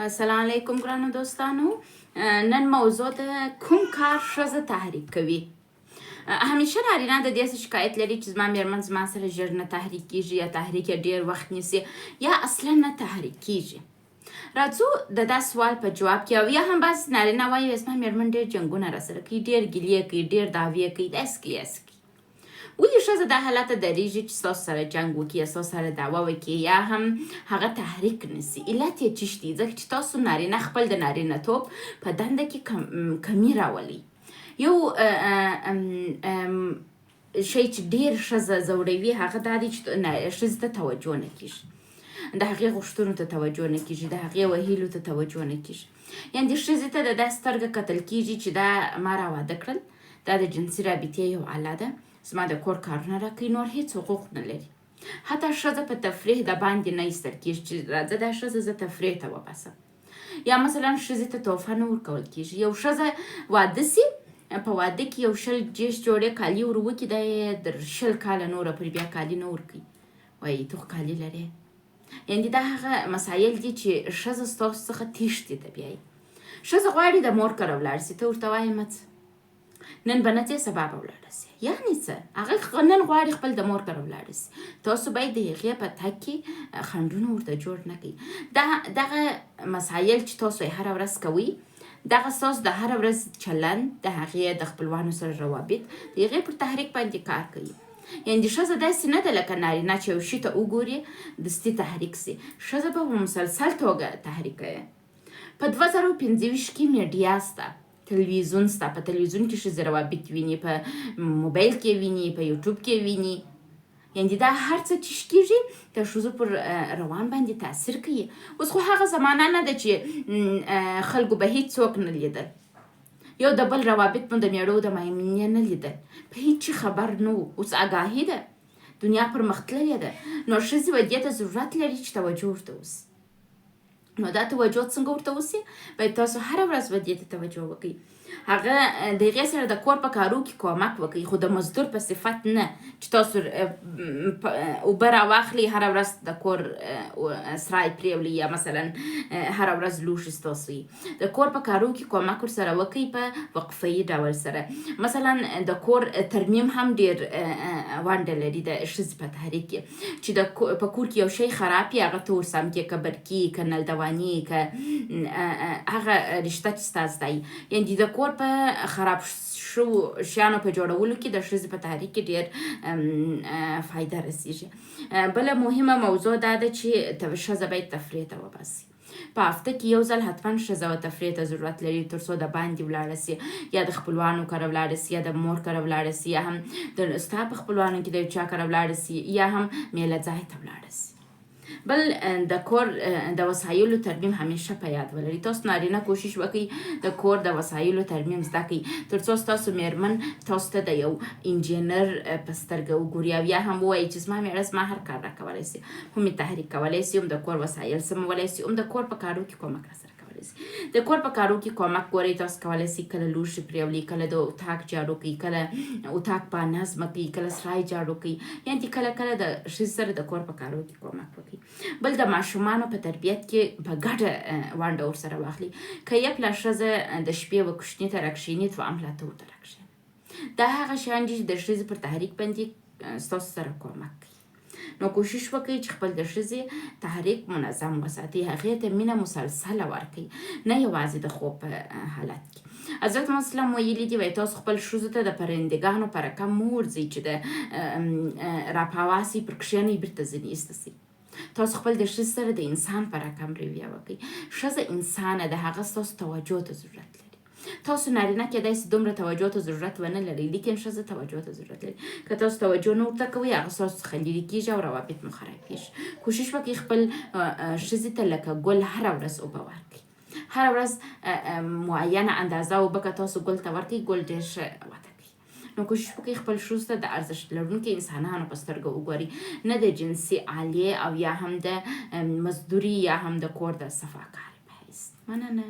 السلام علیکم ګرانو دوستانو. نن موضوع ده کوم کار ښځه تحریک کوي. همیشه نارینه د دې څه شکایت لري چې زما میرمن زما سره ژر نه تحریک کیږي، یا تحریک یې ډیر وخت نیسي، یا اصلا نه تحریک کیږي. راځو د دا سوال په جواب کې. او یا هم بعض نارینه وایي زما میرمن ډیر جنګونه را سره کوي، ډیر ګیلې کوي، ډیر دعوې کوي، داسې کوي داسې کوي. ولې ښځه دا حالت ته درېږي چې ستاسو سره جنګ وکړي یا ستاسو سره دعوه وکړي یا هم هغه تحریک نسی؟ علت یې چی دی؟ ځکه چې تاسو نارینه خپل د نارینه توب په دنده کې کمی راولئ. یو شی چې ډیر ښځه ځوروي هغه دا دی چې ښځې ته توجه نه کیږي، د هغې غوښتنو ته توجه نه کیږي، د هغې وهیلو ته توجه نه کیږي. یعنې ښځې ته د دا سترګه کتل کیږي چې دا ما را واده کړل، دا د جنسي رابطې یو آله ده، زما د کور کارونه راکوي، نور هیڅ حقوق نه لري. حتی ښځه په تفریح د باندې نه ایستل کیږي چې راځه دا ښځه زه تفریح ته وباسم، یا مثلا ښځې ته تحفه نه ورکول کیږي. یو ښځه واده سي، په واده کې یو 20 جیش جوړې کالي ور وکړي، دا یې در 20 کاله نوره پر بیا کالي نه ورکوي، وایي ته خو کالي لرې. یعنې دا هغه مسایل دي چې ښځه ستاسو څخه تېښتې ته بیایي. ښځه غواړي د مور کره ولاړ سي، ته ورته وایې مه ځه، نن به نه ځې سبا به ولاړه سي. یعنې څه؟ هغه نن غواړي خپل د مور کره ولاړه سي، تاسو باید د هغې په تګ کې خنډونه ورته جوړ نه کړئ. دا دغه مسایل چې تاسو یې هره ورځ کوئ، دغه ستاسو د هره ورځ چلند، د هغې د خپلوانو سره روابط، د هغې پر تحریک باندې کار کوي. یعنې ښځه داسې نه ده لکه نارینه چې یو شي ته وګوري دستي تحریک سي، ښځه به په مسلسل توګه تحریک کوي. په 2025 کې میډیا سته، تلویزیون سته، په تلویزیون کې ښځې روابط ویني، په موبایل کې ویني، په یوټیوب کې ویني. یعنې دا هر څه چې کیږي د ښځو پر روان باندې تاثیر کوي. اوس خو هغه زمانه نه ده چې خلکو به هیڅوک نه لیدل، یو د بل روابط مو د میړو د ماینې نه لیدل، په هیڅ خبر نه وو. اوس آګاهي ده، دنیا پرمختللې ده، نو ښځې به دې ته ضرورت لري چې توجه ورته وسي. نو دا توجه څنګه ورته وسي؟ باید تاسو هره ورځ به دې ته توجه وکړئ، هغه د هغې سره د کور په کارو کې کومک وکړئ، خو د مزدور په صفت نه چې تاسو اوبه راواخلئ هره ورځ د کور سرای پرېولئ، یا مثلا هره ورځ لوښي ستاسو وي. د کور په کارو کې کومک ورسره وکړئ په وقفهيي ډول سره. مثلا د کور ترمیم هم ډېر ونډه لري د ښځې په تحریک کې، چې د په کور کې یو شی خراب وي هغه ته ور سم کړې، که برقي، که نلدواني، که هغه رشته چې ستا زده وي. یعنې د کور په خراب شوو شیانو په جوړولو کې د ښځې په تحریک کې ډېر فایده رسیږي. بله مهمه موضوع دا ده چې ښځه باید تفریح ته وباسي. په هفته کې یو ځل حتما ښځه و تفریح ته ضرورت لري، تر څو د باندې ولاړه سي، یا د خپلوانو کره ولاړه سي، یا د مور کره ولاړه سي، یا هم د ستا په خپلوانو کې د یو چا کره ولاړه سي، یا هم میله ځای ته ولاړه سي. بل د کور د وسایلو ترمیم همیشه په یاد ولرئ. تاسو نارینه کوشش وکړئ د کور د وسایلو ترمیم زده کړئ، تر څو ستاسو میرمن تاسو ته د یو انجینر په سترګه وګوري، او یا هم ووایي چې زما میړه زما هر کار راکولی سي، هم یې تحریک کولی سي، هم د کور وسایل سمولی سي، هم د کور په کارو کې کومک راسره کولی سي. د کور په کارو کې کومک ګورئ، تاسو کولی سئ کله لوښي پرېولئ، کله د اتاق جارو کوئ، کله اتاق په نظمه کوئ، کله سرای جارو کوئ. یعنې کله کله د ښځې سره د کور په کارو کې کومک وکړئ. بل د ماشومانو په تربیت کې په ګډه ونډه ورسره واخلئ. که یو پلا ښځه د شپې و کوچني ته راکښېني، دوهم پلا ته ورته راکښېنه. دا هغه شیان دي چې د ښځې پر تحریک باندې ستاسو سره کومک کوي. نو کوشش وکړئ چې خپل د ښځې تحریک منظم وساتئ، هغې ته مینه مسلسله ورکړئ، نه یوازې د خوب په حالت کې. حضرت محمد اسلام ویلي دي، وایي تاسو خپل ښځو ته د پرندګانو په رقم مه ورځئ چې د راپاواسئ پر کښېنئ بیرته ځنې ایسته سئ. تاسو خپل د ښځې سره د انسان په رقم رویه وکړئ. ښځه انسانه ده، هغه ستاسو توجه ته ضرورت لري. تاسو نارینه کېدای سي دومره توجه ته ضرورت ونه لرئ، لیکن ښځه توجه ته ضرورت لري. که تاسو توجه نه ورته کوئ، هغه ستاسو څخه لیرې کېږي او روابط مو خرابېږي. کوشش وکړئ خپل ښځې ته لکه ګل هره ورځ اوبه ورکړئ. هره ورځ معینه اندازه اوبه که تاسو ګل ته ورکړئ، ګل ډېر ښه وده کوي. نو کوشش وکړئ خپل ښځو ته د ارزښت لرونکي انسانانو په سترګه وګورئ، نه د جنسي آلې او یا هم د مزدوري یا هم د کور د صفاکارې په حیث. مننه.